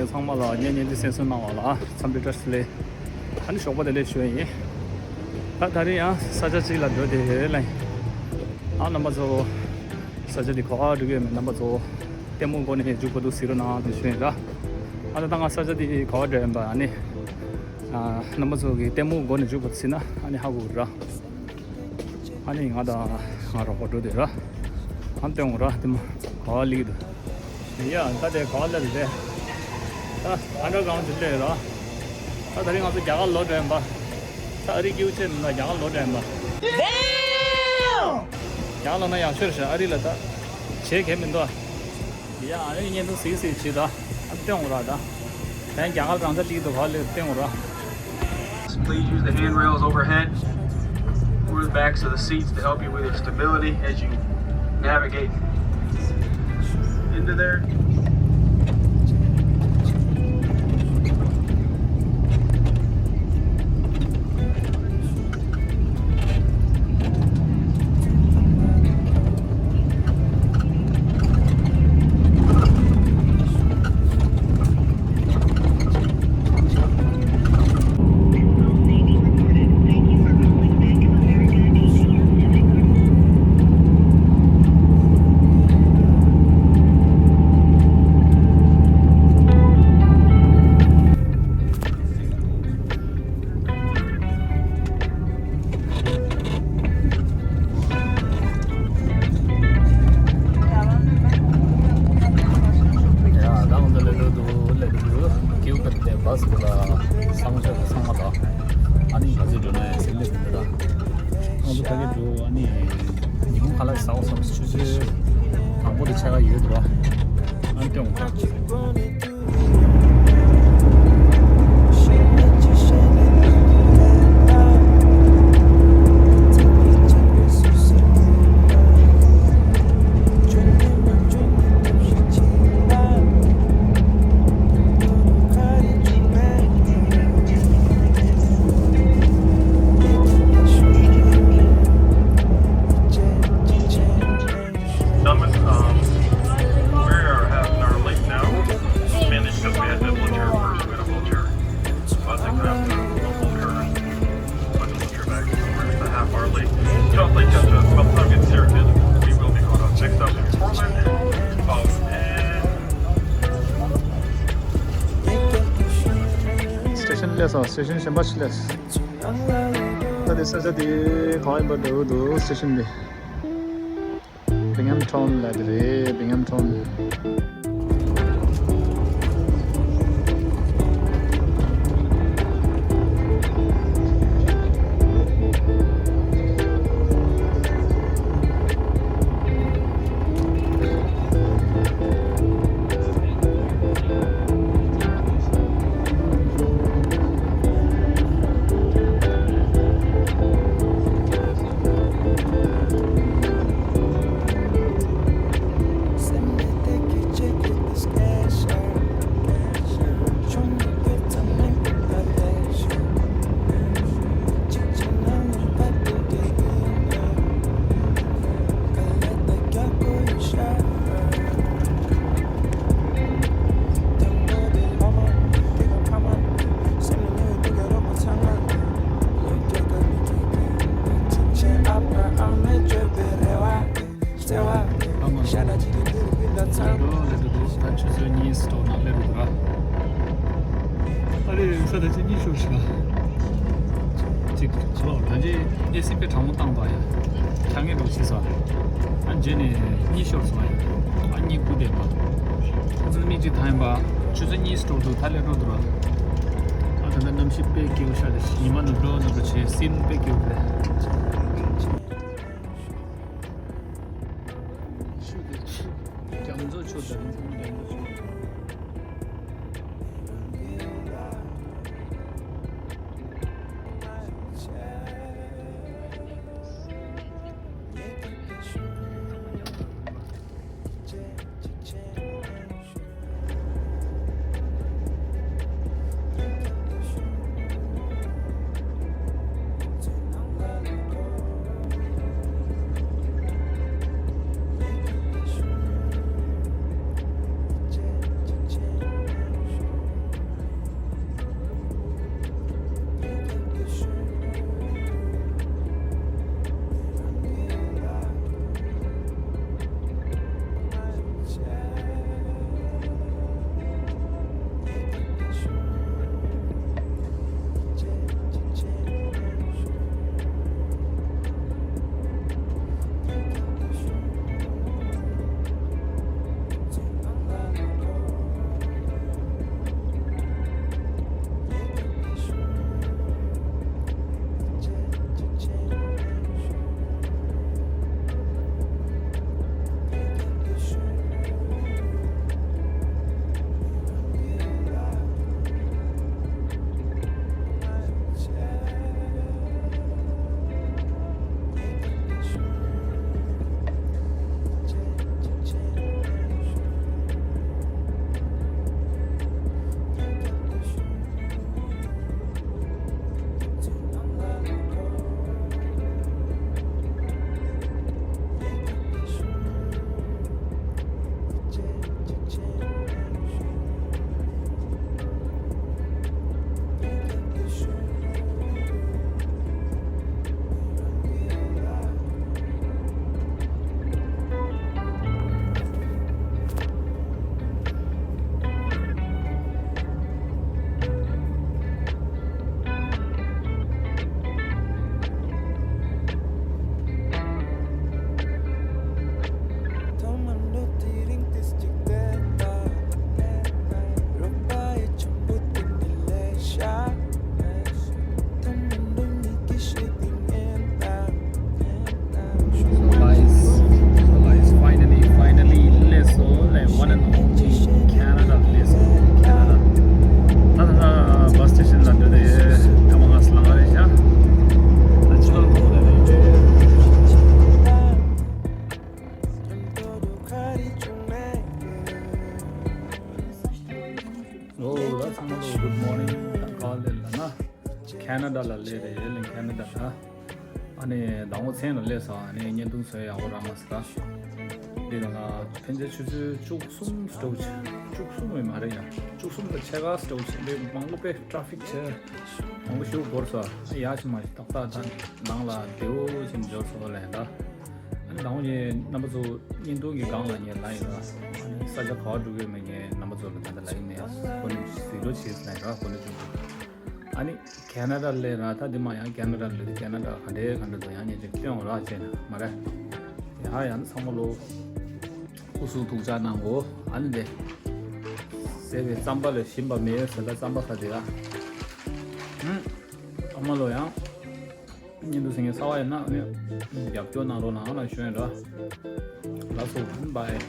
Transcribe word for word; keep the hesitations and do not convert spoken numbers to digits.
ཚང་མ་ལ་ཉེ་ཉེ་དུས་གསན་གཟིགས་གནང་བ་ལ་འཚམས་འདྲི་བཀྲ་ཤིས་བདེ་ལེགས། ཨ་ནི་ཞོགས་པ་བདེ་ལེགས་ཞུ་ཡ་ཡིན། ད་ད་རིང་ཡང་ས་ཆ་གཅིག་ལ་འགྲོ་བསྡད་ཡོད་ལ། ཨ་རྣམ་པ་ཚོ་ས་ཆ་འདི་ག་པར་འགྲོ་གི་ཡོད་མེད་རྣམ་པ་ཚོ་ལྟད་མོ་སྒོ་ནས་མཇུག་བར་དུ་གཟིགས་རོགས་གནང་དེ་ཞུ་ཡིན་ར། ཨ་ད་ད་ང་ས་ཆ་འདི་ག་པར་འགྲོ་ཡིན་པ་ཨ་ནི། ཨ་རྣམ་པ་ཚོ་གི་ལྟད་མོ་སྒོ་ནས་མཇུག་བར་དུ་གཟིགས་ན་ཨ་ནི་ཧ་གོ་གི་ར། ཨ་ནི་ང་དང་ང་རོགས་པ་འགྲོ་བསྡད་ར། ཨ་སྟོན་འོང་ར་ལྟད་མོ་ག་པར་སླེབས་ཀྱི་འདུག་ཡ། ད་དེ་ག་པར་སླེབས་རེད། ད་ཨན་ཌར་གྷ་རའུན་ཌི་སླེབས་ར། ད་ད་རིང་ང་ཚོ་རྒྱ་གར་ལོག་འགྲོ་ཡིན་པ། ད་ཨ་རི་སྐྱིད་པོ་བྱས་མིན་ན་རྒྱ་གར་ལོག་འགྲོ་ཡིན་པ། རྒྱ་གར་ལོག་ན་ཡག་ཤོས་རེད་ཤག་ཨ་རི་ལ་ད་བྱེད་གལ་མི་འདུག་ཡ། ཨ་རི་བརྙན་ཐུང་གཟིགས་གཟིགས་བྱེད་ད། ཨ་སྟོན་འོང་ར་ད། ད་རྒྱ་གར་རང་ས་སླེབས་ཀྱི་འདུག་ག་པར་སླེབས་སྟོན་འོང་ར། Please use the handrails overhead or the backs of the seats to help you with your stability as you navigate into there. ཡ། ད་ང་ཚོ་སླེབས་འགྲོ་འདུག་སླེབས་འགྲོ་འདུག་སྐྱིད་པོ་དེ་བྷ་སི་ལ་ཚང་མ་ཚང་མ་དང་། ཨ་ནི་ང་ཚོ་འགྲོ་ན་ཡང་སེམས་འདུག་འདུག་ད་ང་ཚོ་ཕ་གི་འགྲོ། ཨ་ནི་ཉིན་གུང་ཁ་ལག་ཟ་འོང་བསམ། ཆུ་ཚོད་དང་པོ་དེ་ཆགས་ཀྱི་ཡོད་འདུག་ཨ་ནི་སྟོན་འོང་ད། Thomas, um, we are having our late now. Managed because we had to vulture first. We had a vulture. But I think we have to vulture. But the vulture back. We're just a half hour late. Don't play catch up. By the time we get here, we will be caught up. Next up is Portland. Followed and Station སླེབས་སོང་། Station གཞན་པ་ཞིག་སླེབས། ད་དེ་ས་ཆ་དེ་གང་ཡིན་པ་འདྲ་བོ་འདུག Station དེ། Binghamton ལབ་དེ་རེད། Binghamton། ད་ཆུ་ཚོད་གཉིས་སུ་འགྲོ་ད་ཆུ་ཚོད་གཉིས་སུ་འགྲོ་ནང་སླེབས་འདུག་ར། ཨ་རེ་ས་ད་ཆ་གཉིས་ཤོར་ཤག་གཅིག་ལོ་ད་ཅི་ཨེ་སི་དཔེ་གྲང་མོ་བཏང་འདུག་ཡ། ཆ་ངེས་འགྲོ་ཆེ་ས། ཨ་རྗེས་ནས་གཉིས་ཤོར་སོང་ཡ། ཨ་གཉིས་སྒུག་བསྡད་པ། ཁོ་ཚོ་མི་གཅིག་ཐང་ཡིན་པ། ཆུ་ཚོད་གཉིས་སུ་འགྲོ་འདུག་ད་སླེབས་འགྲོ་འདུག་ར། ཨ་ད་ད་གནམ་གཤིས་དཔེ་སྐྱིད་པོ་ཤག་དེ་ཉི་མ་ནུབ་འགྲོ་ནུབ་འགྲོ་བྱས་སེམས་དཔེ་སྐྱིད་པོ་རེད། ཆུ་དེ་ཆུ་རྒྱ་མཚོ་ཆུ་དང་རྒྱ་མཚོ་ཆུ། ཨ་ནི་ཟླ་ངོ་མཚན་ལ་སླེབས་སོང་། ཨ་ནི་བརྙན་ཐུང་བཟོ་ཡག་པོ་རག་མ་སོང་། འདི་ལ་ཕན་ཆད་ཆུ་ཚོད་བཅུ་གསུམ་སྟོག་ཆ། བཅུ་གསུམ་རེད་མ་རེད་ཡ། བཅུ་གསུམ་ལ་ཕྱེད་ཀ་སྟོག་ཆ། འདི་མང་པོ་དཔེ་ཊ་ཕིག་ཆེ། མང་པོ་ཞིག་འགོར་སོང་། ཡག་ཞིག་མ་ཞིག་ཏག་ཏག་ད་ནང་ལ་བདེ་བོ་ཞིག་འབྱོར་སོང་ལས་ད། ཨ་ནི་ཟླ་ངོ་ཉེ་རྣམ་པ་ཚོ་བརྙན་ཐུང་གི་སྒང་ལ་ངས་ལ་ཡིན་ལ། ཨ་ནི་ས་ཆ་ག་བ་འགྲོ་གི་ཡོད་མེད་ངས་རྣམ་པ་ཚོ་ལ་ད་ལྟ་ལ་ཡིན་མེད་ཡ། ཁོ་ནི་གཟིགས་རོགས་བྱེད་ཟེར་ན་ཡ། ཁོ་ནི་བྱུང་། ཨ་ནི་ཁེ་ན་ཌ་ལ་ལ་ད་འདི་མ་ཡང་ཁེ་ན་ཌ་ལ་ལ་ཁེ་ན་ཌ་ག་འདྲའི་ག་འདྲ་འདུག་ཡང་ཉེ་ཅིག་སྟོན་འོ་ར་བྱས་ན་མ་རེད། ཡ་ཡང་ཚང་མ་ལོ་སྐུ་གཟུགས་ཐུགས་ཅག་གནང་གོ། ཨ་ནི་འདི་ཟས་པའི་རྩམ་པ་ལ་ཞིམ་པ་མེད་ཟེར་ད་རྩམ་པ་ཟ་དེ་ཡ། ཨུམ། ཚང་མ་ལོ་ཡང་བརྙན་ཐུང་གཟིགས་མཁན་གསར་པ་ཡིན་ན་ཨ་ནི་རྒྱབ་སྐྱོར་གནང་རོགས་གནང་ལ་ཞུ་ཡིན་ར། ལགས་སོ། བཱའི།